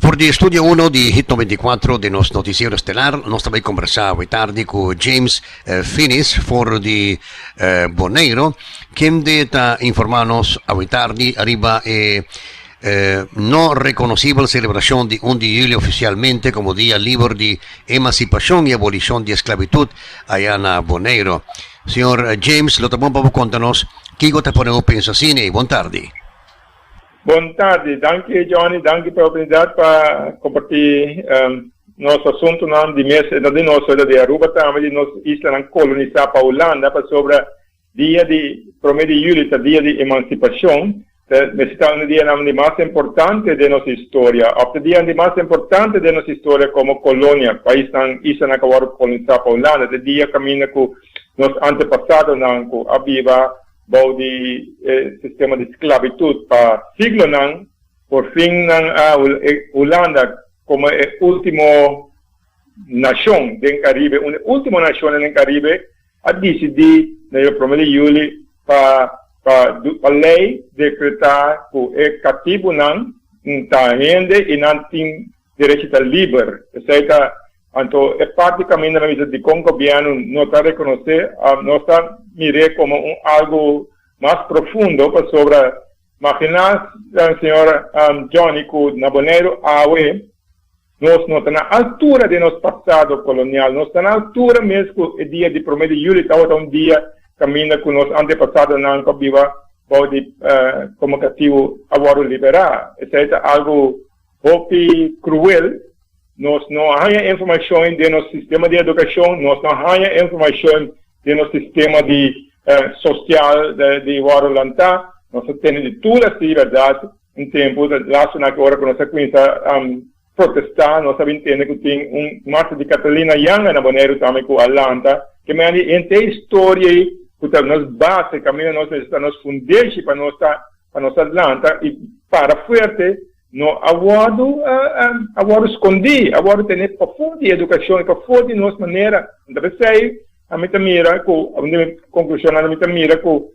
For di Studio Uno di Hit 94 di nos noticiero estelar, nos ta bai combersa awe tardi cu James Finis for di Boneiro, kende ta informa nos awe tardi ariba e no reconocibel celebracion di un di juli oficialmente como dia liber di emancipacion y abolicion di esclavitud aya na Boneiro. Señor James, lo ta bon pa bo conta nos kico ta pone bo pensa asina y bon tardi. Bon tardi, danki Johnny, danki pa e oportunidat pa kompartí nos asuntunan di mes, no di nos, pero di Aruba tambe, di nos islanan kolonisá pa Hulanda, pasobra dia di promé di yüli ta dia di emansipashon, ta mester ta un di dianan di mas importante den nos historia, òf ta dianan di mas importante den nos historia komo kolonia, paisnan, islanan ku a wòrdu kolonisá pa Hulanda, ta dia kaminda ku nos antepasadonan ku a biba Bou di e sistema di sklabitut pa siglonan, por fin nan a Hulanda komo e último nashon den Karibe, un di e último nashonnan den Karibe a disidí na e promé di yüli pa pa pa lei dekretá ku e katibunan ta hende i nan tin derechi ta liber. Esei ta Anto e parti kaminda nan bisa dikon gobièrnu no ta rekonosé, nos ta mir'é komo un algu mas profundo pasobra maginá señor Johnny ku na Boneiru awe nos no ta na altura di nos pasado kolonial, nos ta na altura mes ku e dia di promé di yüli tabata un dia kaminda ku nos antepasadonan ku a biba bou di komo katibu a wòrdu liberá. Esei ta algu hopi kruel. Nos no a haña informashon den nos sistema di edukashon, nos no a haña informashon den nos sistema di sosial di wòrdu lantá. Nos a tene di tur así, bèrdat, un tempu, lastu na ki ora ku nos a kuminsá protestá, nos a bin tende ku tin un marcha di Catalina Yanga na Boneiru tambe ku a lanta. Ke manera di henter e historia ei ku ta nos base, kaminda nos mester ta nos fundeshi pa nos ta pa nos a lanta i para fuerte, no a wòrdu a wòrdu skondí, a wòrdu tené pafó di edukashon i pafó di nos manera. Anto p'esei ami ta mira ku, un di mi konklushonnan ami ta mira ku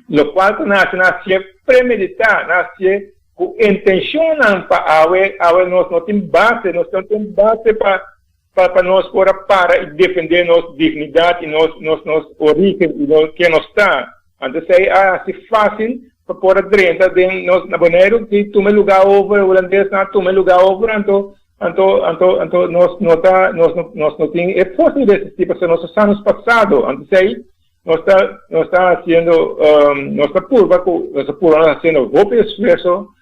lokual ta nase nan hasié premeditá, nan hasié ku intenshonnan pa awe, awe nos no tin base, nos no tin base pa pa nos por a para i defendé nos dignidat i nos nos nos orígen i nos ken nos ta. Anto esei a hasi fásil pa por a drenta den nos na Boneiru si tuma e lugá over, hulandesnan a tuma e lugá over anto anto anto anto nos no ta nos no nos no tin e forsa di resistí pasobra nos a sa nos pasado. Anto esei nos ta nos ta hasiendo nos ta purba ku nos ta purba nos ta hasiendo hopi esfuerso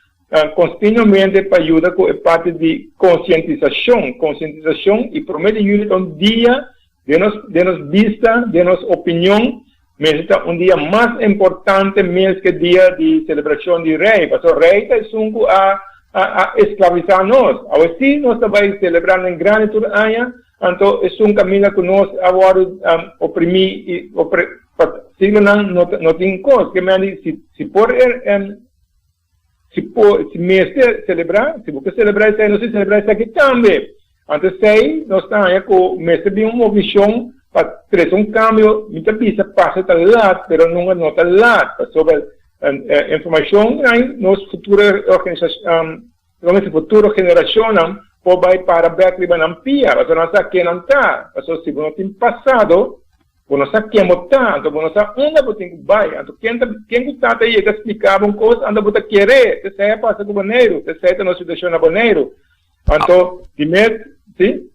Kontinuamente pa yuda ku e parti di konsientisashon, konsientisashon i promé di yüli ta un dia den nos den nos bista, den nos opinion mester ta un dia mas importante mes ke dia di selebrashon di rei, pasobra rei ta esun ku a a a esklavisá nos. Awe si nos ta bai selebrá den grandi tur aña, anto esun kaminda ku nos a wòrdu oprimí i opre pa siglonan no no tin kos. Ke mende si si por e Si por, si mester selebrá, si bo ke selebrá esei, nos tin selebrá esaki tambe. Anto esei nos ta haña ku mester bin un movishon pa trese un kambio. Mi ta bisa pasa ta lat, pero nunka no ta lat, pasobra informashon nan nos futuro organisashon, nos futuro generashonnan por bai para bèk riba nan pia, pasobra nan sa ken nan ta. Pasobra si bo no tin pasado, Bo no sa ken bo ta, anto bo no sa unda bo tin ku bai. Anto ken ta ken ku tata yega splika bo un kos, anto bo ta ker'é. T'esei a pasa ku Boneiru, t'esei ta nos situashon na Boneiru. Anto, di mes, si.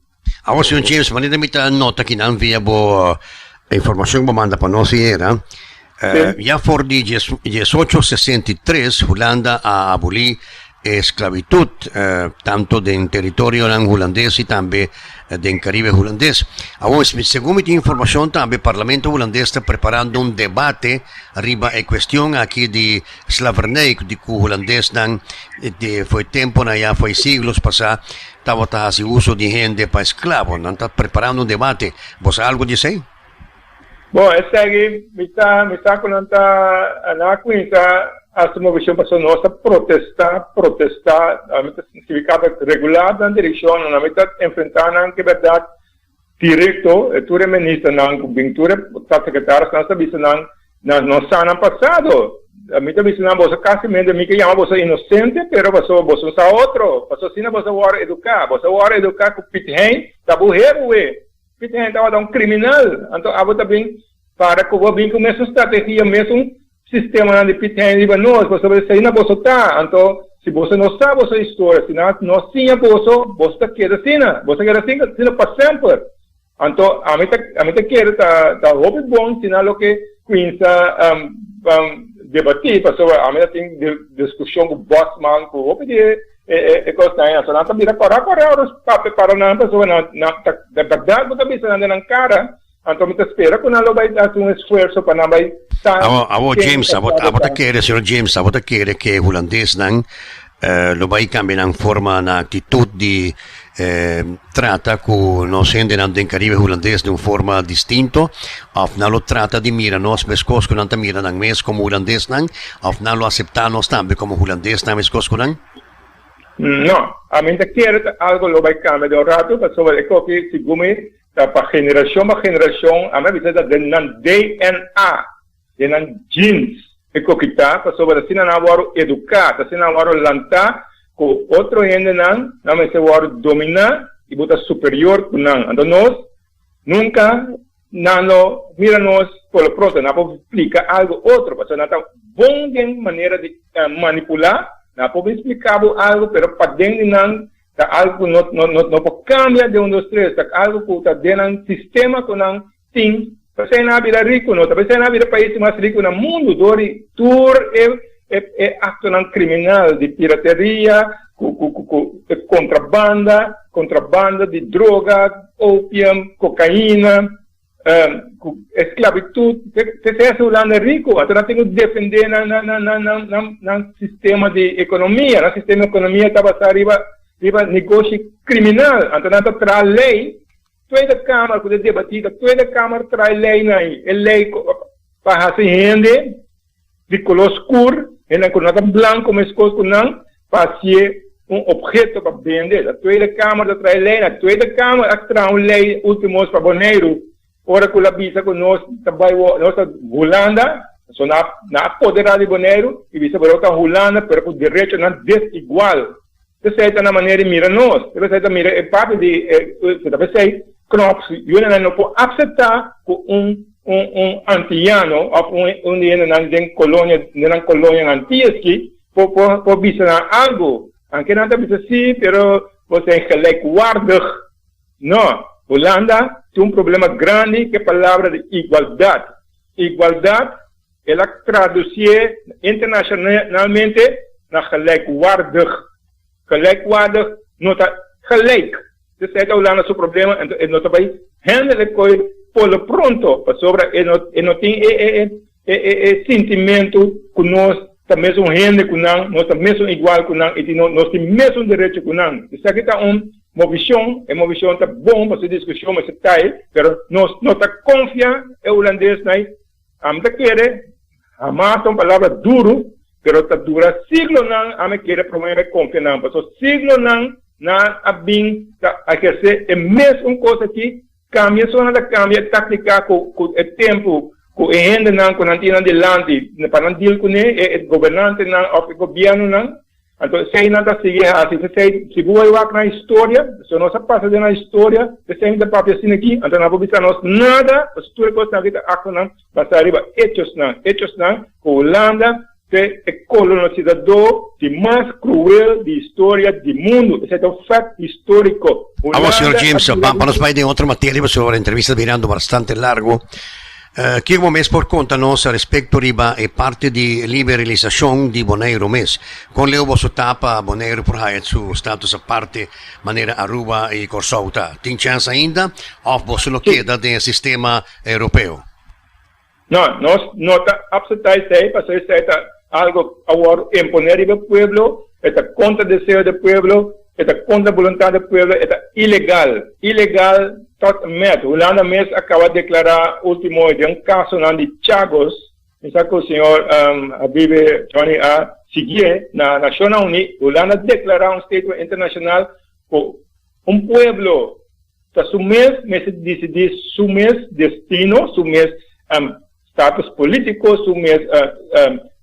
Awor, señor James, manera mi ta nota kinan via bo informashon ku bo manda pa nos ayera, ya for di diesocho 63 Hulanda a abolí e sklabitut tanto den teritorionan hulandes i tambe den Karibe Hulandes. Awor, segun mi tin informashon tambe Parlamento Hulandes ta preparando un debate riba e kuestion aki di slavernij di ku hulandesnan di for e temponan ya for e siglos pasá tabata hasi uso di hende pa esklabo. Nan ta preparando un debate. Bo sa algu di esei? Bon, esaki mi sa, mi sa ku nan ta, nan a kuminsá hasi movishon pasobra nos ta protestá, protestá, ami ta skibi karta regular nan direkshon, ami ta enfrentá nan ku e bèrdat direkto, e tur e ministernan ku bin, tur e statssekretarisnan ta bisa nan, nan no sa nan pasado. Mi ta bisa nan boso casi mente mi ke yama boso inocente pero pasobra boso no sa otro pasobra asina boso a wòrdu eduká boso a wòrdu eduká ku Piet Hein ta bo héroe Piet Hein tabata un kriminal anto abo ta bin para ku bo bin ku mesun strategia mesun sistemanan di Piet Hein riba nos pasobra esei na boso ta anto si boso no sa boso historia si nan no siña boso boso ta keda asina boso ta keda asina pa semper. Anto ami ta ami ta kere ta ta hopi bon si nan loke kuinsa debatí pasobra ami ta tin diskushon ku Bosman ku hopi di e e kosnan ei anto nan ta bira kòrá kòrá ora papia para nan pasobra nan nan ta di bèrdat bo ta bisa nan den nan kara anto mi ta spera ku nan lo bai hasi un esfuerso pa nan bai sa Awo awo ken James abo pasado abo ta ta. kere señor James abo ta kere ke hulandesnan lo bai kambia nan forma nan aktitut di Trata ku nos hendenan den Karibe Hulandes den un forma distinto òf nan lo trata di mira nos meskos ku nan ta mira nan mes komo hulandesnan òf nan lo aseptá nos tambe komo hulandesnan meskos ku nan? No, ami ta kere ta algo lo bai kambia den un ratu pasobra e koki segun mi ta pa generashon pa generashon ami a bisa ta den nan DNA. Den nan jeans e kokitá pasobra asina nan a wòrdu eduká, ta asina nan a wòrdu lantá ku otro hendenan nan mester wòrdu dominá i bo ta superior ku nan. Anto nos nunka nan lo mira nos por lo pronto, nan por splika algu otro pasobra nan ta bon den manera di manipulá, nan por bin splika bo algu pero paden di nan ta algu ku no no por kambia den un dos tres, ta algu ku ta den nan sistema ku nan Tin, p'esei nan a bira riku, no ta p'esei nan a bira pais mas riku na mundu dor di tur e e aktonan kriminal di pirateria ku ku ku ku e kontrabanda, kontrabanda di droga, opium, kokaina, ku esklabitut, p'esei hasi Hulanda riku, anto nan tin ku defendé nan nan nan nan nan nan nan sistema di ekonomia, nan sistema di ekonomia ta basá riba riba negoshi kriminal, anto nan ta traha lei. Tweede Kamer ku ta debatí ta Tweede Kamer trae leinan ei, e lei pa hasi hende di koló skur, hendenan ku no ta blanko meskos ku nan, pa hasié un opheto pa bende. Ta Tweede Kamer ta trae leinan. Tweede Kamer a traha un lei últimos pa Boneiru ora ku el a bisa ku nos ta bai nos ta Hulanda, so nan a apoderá di Boneiru i bisa bo ta Hulanda pero ku derechonan desigual. P'esei ta na manera di mira nos. P'esei ta mira e parti di e ta p'esei Knops yunan no por acepta cu un un un antiyano of un un di hendenan den colonia den nan colonia na Antillas ki por por por bisa nan algo. Anke nan ta bisa si pero bo zijn gelijkwaardig. No, Hulanda tin un problema grandi cu e palabra di igualdad. Igualdad El a traducié internacionalmente na gelijkwaardig. Gelijkwaardig no ta gelijk. Esei ta Hulanda su problema, enton e no ta bai handle e koe por lo pronto, pasobra e no e no tin e e e e e sintimentu ku nos ta mesun hende ku nan, nos ta mesun igual ku nan i tin nos tin mesun derecho ku nan. Esaki ta un movishon, e movishon ta bon pasobra e diskushon mester ta ei, pero nos no ta konfia e hulandesnan ei. Ami ta kere, hamas ta un palabra duru, pero ta dura siglonan ami kere prome mi konfia nan, pasobra siglonan nan a bin ta ehersé e mes un kos aki, kambia so nan ta kambia e taktika ku ku e tempu ku e hendenan ku nan tin nan dilanti pa nan deal kuné, e gobernantenan òf e gobièrnunan. Anto esei nan ta sigui hasi, p'esei si bo bai wak nan historia, pasobra nos a pasa den nan historia, p'esei mi ta papia asina aki, anto nan por bisa nos nada, pasobra tur e kosnan aki ta aktonan basá riba echosnan, echosnan ku Hulanda ta e kolonisadó di mas kruel di historia di mundu, esei ta un fèt históriko. Awor, señor Hulanda a James, bira pa nos bai den otro materia, pasobra e entrevista ta birando bastante largo. Kiko bo mes por konta nos respekto riba e parti di liberalisashon di Boneiru mes? Kon leu boso ta pa Boneiru por haya su status aparte manera Aruba i Kòrsou ta? Tin chèns ainda òf boso lo keda den e sistema europeo? No, nos no ta apseptá esei pasobra esei ta algo a wòrdu imponé riba e pueblo, e ta kontra deseo di e pueblo, E ta kontra boluntat di pueblo, e ta ilegal, ilegal tot en met. Hulanda mes a kaba deklará último den un kasonan di Chagos, mi sa ku señor Habibe Johnny a siguié na Nashonnan Uní, Hulanda a deklará un statement internashonal ku un pueblo ta su mes mester disidí su mes destino, su mes status polítiko, su mes.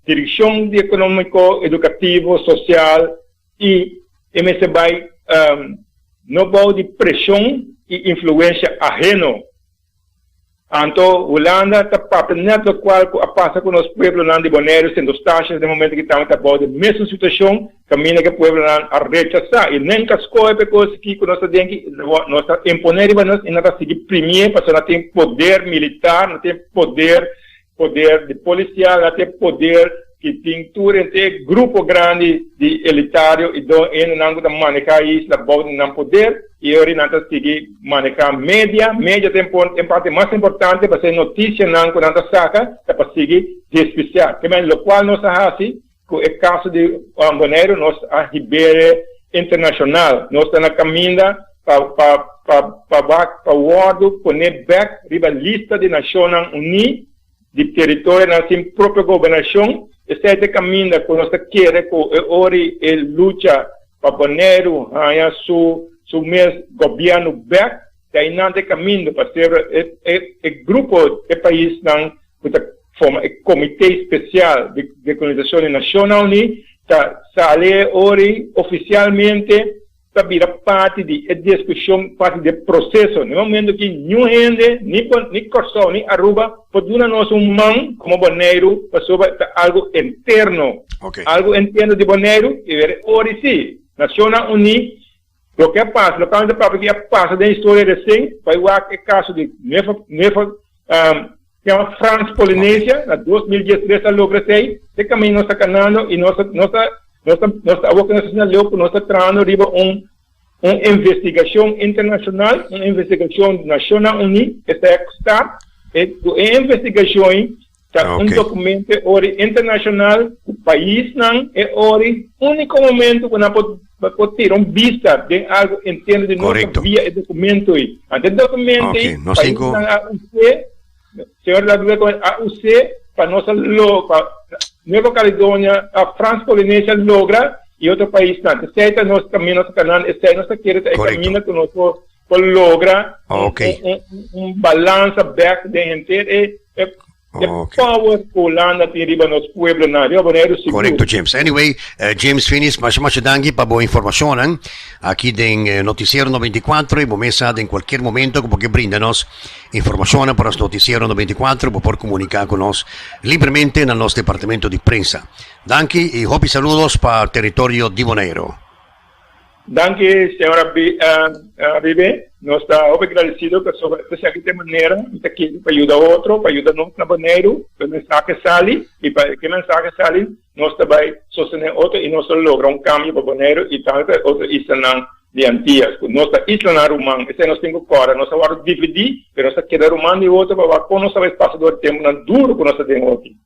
direkshon di ekonómiko, edukativo, sosial i e mester bai no bou di preshon i influensia aheno. Anto Hulanda ta papia net lokual ku a pasa ku nos pueblonan di Boneiru, Sint Eustatius den momento ki tabata bou di mesun situashon kaminda ku e pueblonan a rechasá i nenka skohe pa e kos aki ku nos ta den ki nos ta imponé riba nos i nan ta sigui primié pasobra nan tin poder militar, nan tin poder poder di polisial, nan tin poder ki tin tur henter grupo grandi di elitario i don hendenan ku ta manehá e isla bou di nan poder i ora nan ta sigui manehá media. Media ta e parti mas importante pasobra e notisianan ku nan ta saka ta pa sigui desprisiá. Ke men lokual nos a hasi ku e kaso di Boneiru nos a hib'é internashonal. Nos ta na kaminda pa pa pa pa wak pa wòrdu pone bèk riba lista di Nashonnan Uní di teritorionan sin propio gobernashon. Esei ta e kaminda ku nos ta kere ku e ora e lucha pa Boneiru haña su su mes gobièrnu bèk, ta einan ta e kaminda pasobra e e e grupo e paisnan ku ta forma e Komité Spesial di Dekolonisashon di Nashonnan Uní ta sali e ora ofisialmente ta bira parti di e diskushon, parti di e proseso. Na e momento ki niun hende, ni ni Kòrsou ni Aruba por duna nos un man komo Boneiru pasobra ta algu interno, algu interno di Boneiru i wèr e ora si Nashonnan Uní loke a pasa, loke a papia ki a pasa den historia resen, bai wak e kaso di Nueva Nueva yama Frans Polinesia na 2013 a logra esei, e kaminda nos ta kanando i nos nos ta nos ta nos ta awor ku nos ta asina leu ku nos ta trahando riba un un investigashon internashonal, un investigashon di Nashonnan Uní, esei a start e ku e investigashon ei ta un dokumento e ori internashonal ku paisnan e ori úniko momento ku nan por por tira un bista den algu interno di nos via e dokumento ei. Anto e dokumento ei paisnan a us'é, señor Ladue a us'é pa nos a lo pa Nueva Caledonia, Frans Polinesia logra i otro paisnan. Esei ta nos kaminda, nos ta kanando, esei nos ta kere ta e kaminda ku nos por por logra un balansa bek den henter e e power ku Hulanda tin riba nos pueblonan, riba Boneiru sigur. Korekto James. Anyway, James Finis, masha masha danki pa bo informashonnan aki den Noticiero 94 i bo mes sa den kualkier momento ku bo ke brinda nos informashonnan pa nos Noticiero 94 bo por komunika ku nos libremente na nos departamento di prensa. Danki i hopi saludos pa teritorio di Boneiru. Danki señora Bibi, nos ta hopi gradecido pasobra esaki ta e manera mi ta kere pa yuda otro, pa yuda nos na Boneiru, pa e mensahe sali y pa ke mensahe sali nos ta bay sostene otro y nos ta logra un cambio pa Boneiru y tambe pa e otro islanan di Antillas cu nos ta islanan ruman, esey nos tin cu corda, nos a wordo dividi pero nos ta keda ruman di otro pa wak con nos ta bay pasa door e temponan duro cu nos ta den hopi.